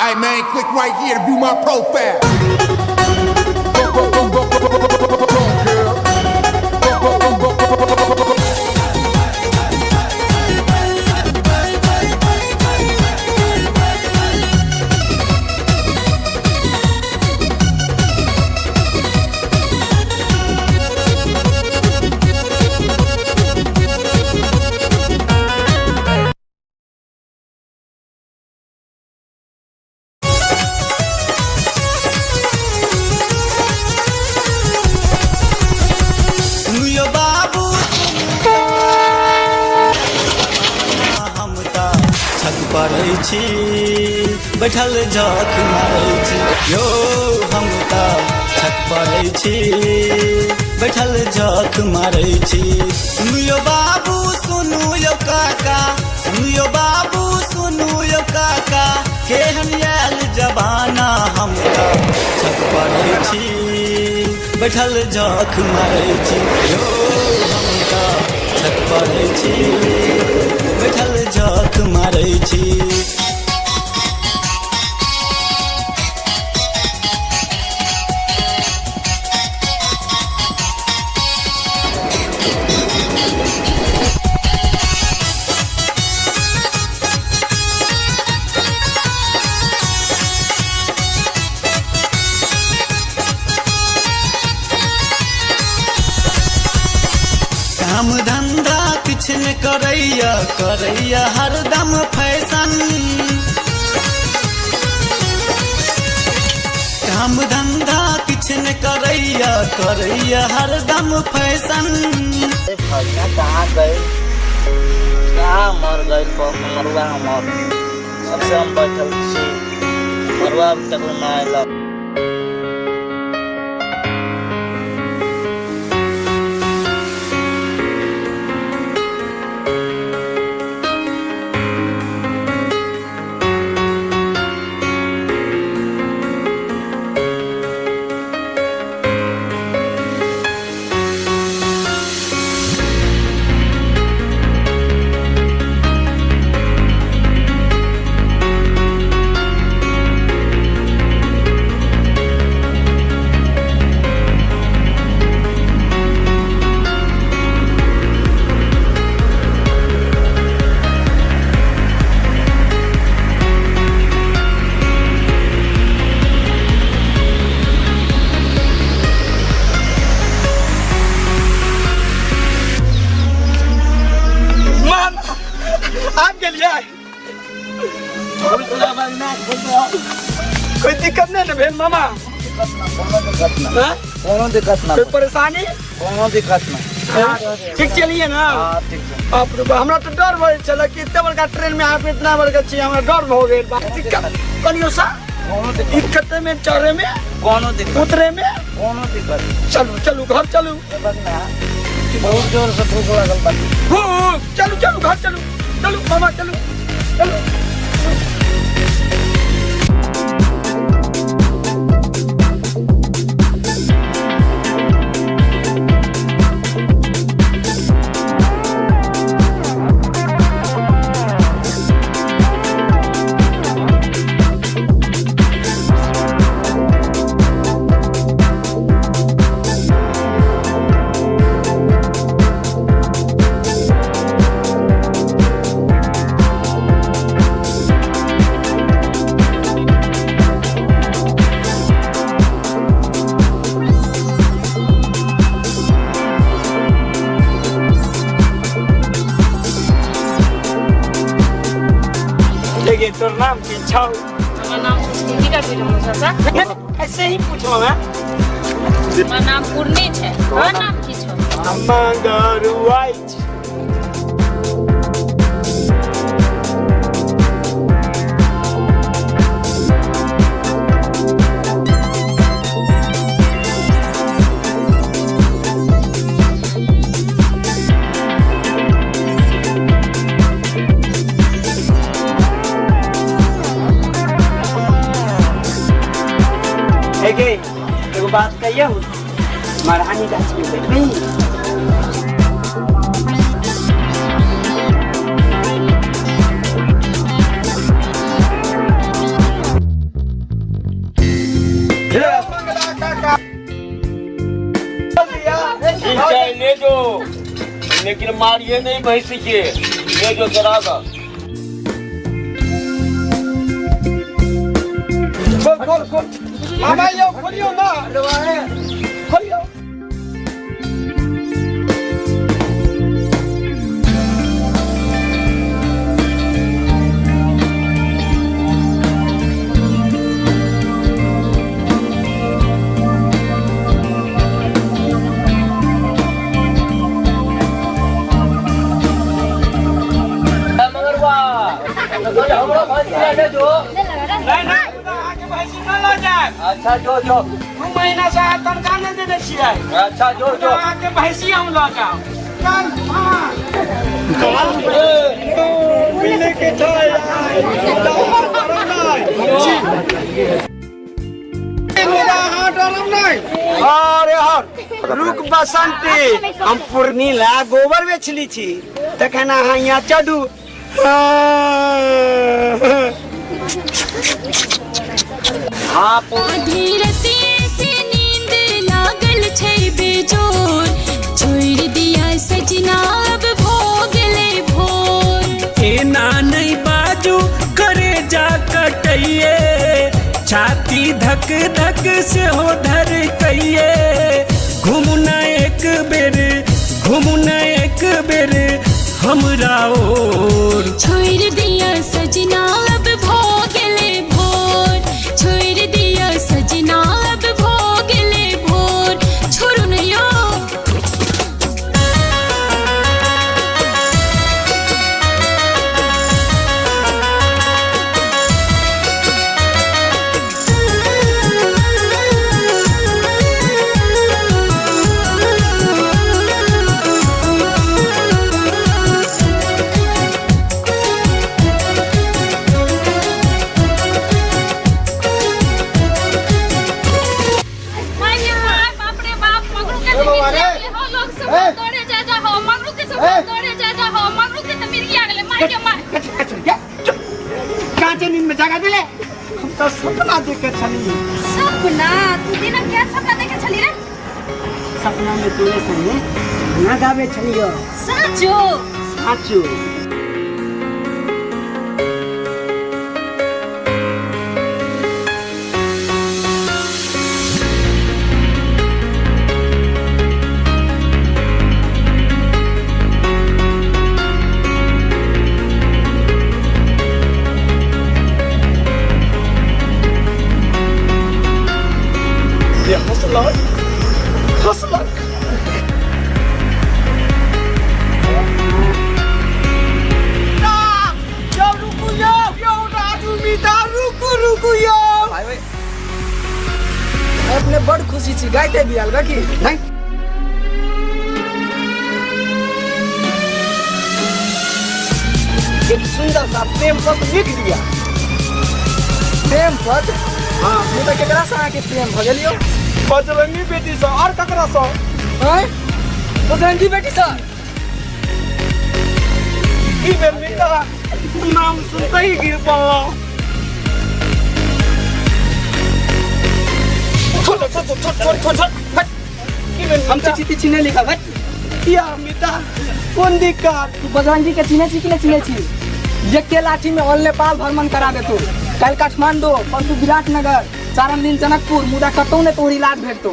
Hey man, click right here to view my profile. सुनियो बाबू हम तऽ छत पर छी बैठल झख मारै छी यौ हम तऽ छत पर छी बैठल झख मारै छी। सुनियो बाबू सुनू यौ काका, सुनियो बाबू सुनू यौ काका, केहन आयल जमाना, हम तऽ छत पर छी बैठल झख मारै छी यौ हम तऽ छत पर छी बैठल झख मारै छी। काम धंधा किछ न करैया, करैया हरदम फैशन। काम धंधा किछ न करैया, करैया हरदम फैशन। ए भैया कहाँ गए, कहाँ मर गए मरुआ हमर? सबसे हम बैठल छी, मरुआ अब तक ना आयल। मान आबि गेलियै, कोई दिक्कत नहीं ने भेल मामा? हाँ? कोनो दिक्कत ना। कोई परेशानी? कोनो दिक्कत ना। ठीक चलिए ना? हाँ, ठीक छै। बाप रे बाप, हमरा तो डर भइल छल कि एते बड़का ट्रेन में आप इतना बड़का छी, हमरा डर भऽ गेल बा। दिक्कत कनियो सा? कोनो दिक्कत। दिक्कत में चढ़े में? कोनो दिक्कत। उतरे में? कोनो दिक्कत। चलू चलू घर चलू। बहुत जोर से भूख लागल बा। भूख? चलू चलू घर चलू, चलू मामा, चलू चलू। लेकिन तोर नाम की छौ? हमर नाम सुस्मिता का भेल चाचा। नहीं, ऐसे ही पूछो मैं। हमर नाम पूर्णी छै। तोहर नाम की छौ? मंगरुआई छी। हे गे, एगो बात कहियौ? मरहानी गाछ में बैठबी? लेकिन मारिए नहीं भैंसी के। ले जो चरा दो। खोल खोल खोल मामा यौ, खोलियौ ना, खोलियौ। मगरवा हमरो भैंसी ले जो। नहीं नहीं, अहाँके भैंसी न लऽ जायब। अच्छा जो जो। 2 महीना से अहाँ तनख्वाह नहि देने छियै। अच्छा जो जो। अहाँके भैंसी हम लऽ जाउ। चल मामा, मिले के छै। अहाँ डरब नहि। अरे हर रुक बसंती, हम पूर्णी ला गोबर बेचली छी, तखन अहाँ यहाँ चढ़ू। हाँ। अधीरते से नींद लागल छै बेजोर, छोड़ दिया सजना अब भो गेलै भोर। एना नहीं बाजू, करे जा कटैये, छाती धक धक से हो धर कहिए। घुमू ना एक बेर, घुमू ना एक बेर हमरा ओर। छोड़ दिया सजना अब भो गेलै भोर, छोड़ दिया सजना अब भो गेलै भोर। छोड़ू न यौ। माय गे my, बाप रे बाप, मगरू के तो मिर्गी आ गेलै हो। लोग सब दौड़े जा जा हो, मगरू के सब दौड़े जा जा हो, मगरू के तो मिर्गी आ गेलै। माय गे my. कांचे नींद में जगा दिले। हम तो सपना देखे छली। सपना? तू दिन क्या सपना देखे छली रे? सपना में तोरे संगे गाना गावे छलियो। साचो? साचो। ये हंसलक हंसलक। यौ रुकू यौ, यौ राजू मिता, रुकू रुकू यौ। अपने बड़ खुशी छी, गाइते भी आल की नहीं। एक सुंदर सा प्रेम पत्र लिख दिया। प्रेम पत्र? हाँ। मुदा केकरा से अहाँके प्रेम भऽ गेल यौ? बजरंगी बेटी से, और ककरा से? आँय, बजरंगी बेटी से? की भेल मिता? नाम सुनते ही गिर पड़लो। छोड़ छोड़ छोड़ छोड़ छोड़ छोड़, हट। की भेल? हम चिट्ठी तिट्ठी नहि लिखब, हट। किया मिता, कोन दिक्कत? तू बजरंगी के चिन्है छी कि नहि चिन्है छी? एके लाठी में ऑल नेपाल भ्रमण करा देतौ। काल्हि काठमांडू, परसू विराटनगर, चारम दिन जनकपुर, मुदा कतौ ने तोहर इलाज भेटतौ।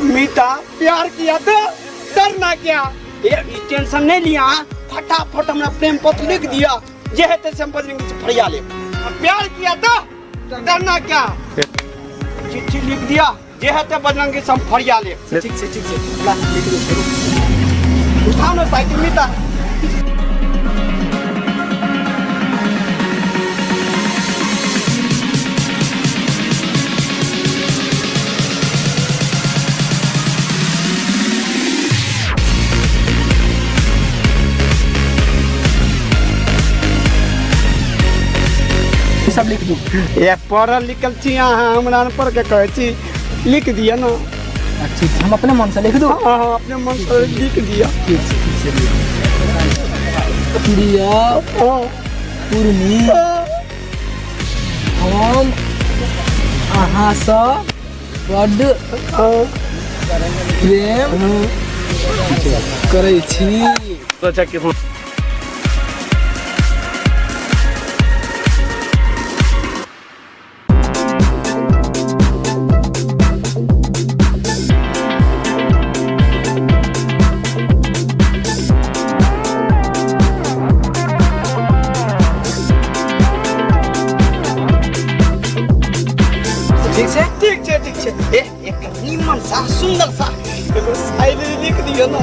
मीता, प्यार किया तो डरना क्या? ये टेंशन नहीं लिया। फटाफट हमरा प्रेम पत्र लिख दिया, जे हेतै से हम बजरंगी से फरिया लेब। प्यार किया तो डरना क्या? चिट्ठी लिख दिया, जे हेतै बजरंगी से हम फरिया लेब। ठीक छै, ठीक छै, ला लिख दो। उठाओ ना साइकिल मीता। ई सब लिख दू। ये पढ़ल लिखल छी अहाँ, हमरा अनपढ़ के कहै छी लिख दिया ना। ठीक छै, हम अपने मन से लिख दू? हाँ हाँ, अपने मन से लिख दिया। ठीक छै, ठीक छै। प्रिय पूर्णी, हम अहाँसँ बड्ड प्रेम करै छी। ठीक छै, ठीक छै, ठीक छै। ए, एक निमन सा सुंदर सा एगो शायरी लिख दियौ ने।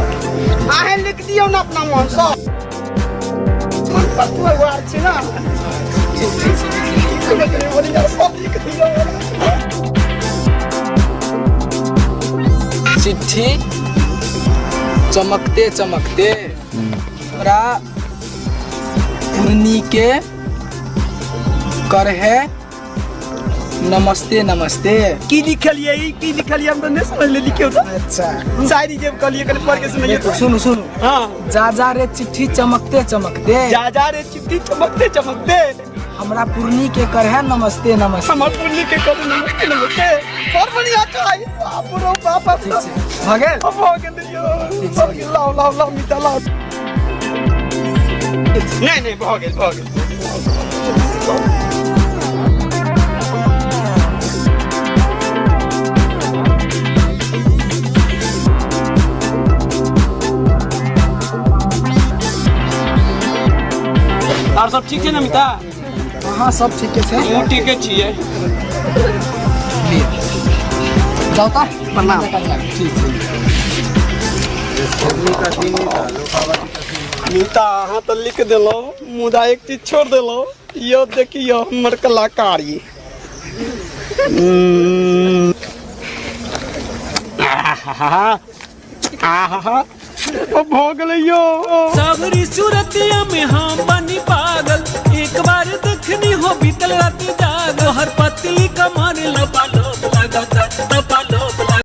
अहें लिख दियौ ने अपना मन सँ। मन पतुआ छै ना। ठीक ठीक ठीक, बढ़िया सब लिख दियौ। चिट्ठी चमकते चमकते हमरा पुरनी के करहे नमस्ते नमस्ते। की लिखलियै ई? की लिखलियै? हम तऽ नहि समझलियै, लिखियौ तऽ। अच्छा। शायरी जे कहलियै, कनि पढ़ के सुनैयौ तऽ। सुनू सुनू। हाँ। जा जा रे चिट्ठी चमकते चमकते, जा जा रे चिट्ठी चमकते चमकते, हमरा पुरनी के करहे नमस्ते नमस्ते। हमर पुरनी के करू नमस्ते नमस्ते। बड़ बढ़िया छै, बाप रो बाप। ठीक छै, भऽ गेल। भऽ गेल यौ, भऽ गेल। लाउ लाउ लाउ मिता, लाउ। नहि नहि, भऽ गेल, भऽ गेल। आर सब ठीक छै ने मिता? हाँ, सब ठीके छै। हमहूँ ठीके छियै। जाउ तऽ। प्रणाम। ठीक छै। मिता, अहाँ तऽ लिख देलहुँ, मुदा एक चीज छोड़ देलहुँ। यौ देखियौ हमर कलाकारी। आहा आहा, ओ भऽ गेलै यौ। सावरी सूरतिया में हम बनी पागल, एक बार देखनी हो बीतल रात जागल। हर पतली कमर लबा लब